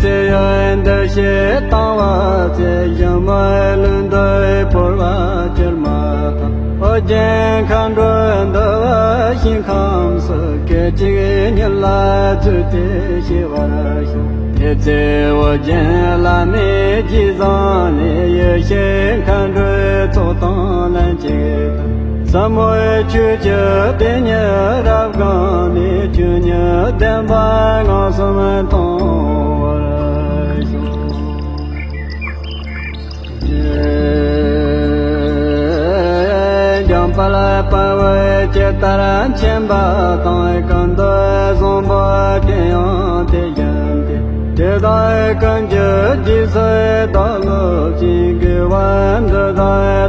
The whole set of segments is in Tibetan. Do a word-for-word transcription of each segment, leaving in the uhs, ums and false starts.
ཚེ་ཡི་འདུ་ཤེས་དང་བ་ཚེ་ཞི་མོའི་ལུས་འདི་བོར་བ་ཅིར་མ་ཐག་ཨོ་རྒྱན་མཁའ་འགྲོ་འདུ་བ་ཞིང་ཁམས་སུ་སྐད་ཅིག་ཉིད་ལ་བཙུད་དེ་ཤེས་པར་ཤོག་དེ་ཚེ་ཨོ་རྒྱན་བླ་མའི་རྗེས་བཟུང་ནས་ཡེ་ཤེས་མཁའ་འགྲོའི་ཚོགས་དང་ལྷན་ཅིག་ཏུ། ཟབ་མོའི་ཆོས་ཀྱི་དེ་ཉིད་རབ་བསྒོམས་ནས་ཆོས་ཉིད་བདེན་པ་མངོན་སུམ་མཐོང་བར་ཤོག་འཇམ་དཔལ་དཔའ་བོས་ཇི་ལྟར་མཁྱེན་པ་དང་། ཀུན་ཏུ་བཟང་པོ་དེ་ཡང་དེ་བཞིན་ཏེ། དེ་དག་ཀུན་གྱི་རྗེས་སུ་བདག་སློབ་ཅིང་། དགེ་བ་འདི་དག་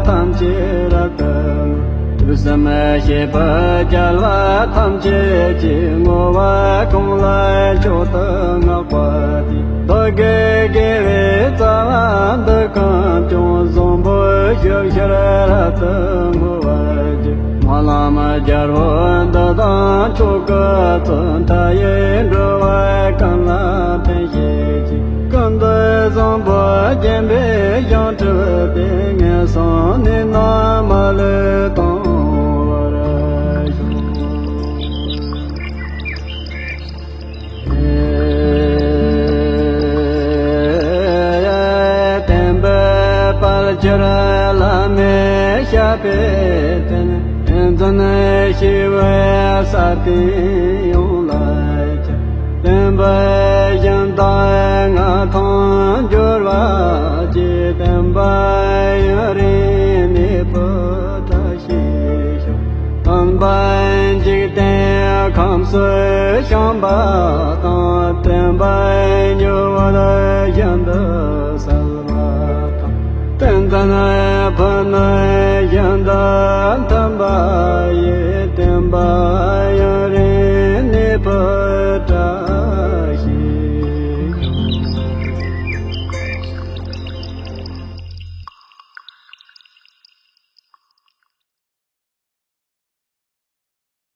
ཐམས་ཅད་རབ་ཏུ་བསྔོ། དུས་གསུམ་གཤེགས་པའི་རྒྱལ་བ་ཐམས་ཅད་ཀྱིས། བསྔོ་བ་ཀུན་ལ་མཆོག་ཏུ་བསྔགས་པ་སྟེ། བདག་གི་དགེ་བའི་རྩ་བ་འདི་ཀུན་ཀྱང་། བཟང་པོ་ཞིག་ཕྱིར་རབ་ཏུ་བསྔོ་བར་བགྱི། སྨོན་ལམ་རྒྱལ་པོ་འདི་དང་མཆོག་གི་གཙོ། མཐའ་ཡས་འགྲོ་བ་ཀུན་ལ་ཕན་བྱེད་ཅིང་། ཀུན་ཏུ་བཟང་པོ་བརྒྱན་པའི་ཞིང་སྒྲུབ་སྟེ། ངན་སོང་ནད་རྣམས་མ་ལུས་གཏོང་བར་ཤོག་བསྟན་པའི་དཔལ་གྱུར་བླ་མའི་ཞབས་པད་བརྟན། བསྟན་འཛིན་ཞི་བའི་ས་སྟེང་ཡོངས་ལ་ཁྱབ། བསྟན་པའི་ཞིང་དུ་མངའ་ཐང་འབྱོར་བར་བགྱི། བསྟན་པ་ཡུན་རིང་གནས་པའི་བཀྲ་ཤིས་ཤོག་བསྟན་པ་འཇིག་རྟེན་ཁམས་སུ་བྱུང་བ་དང་། བསྟན་པ་འགྱུར་བ་ཞིང་དུ་གསལ་བ་དང་། བསྟན་འཛིན་ཕུ་ནུ་ཞིང་དུ་འཐོན་པ་ཡི། བསྟན་པ་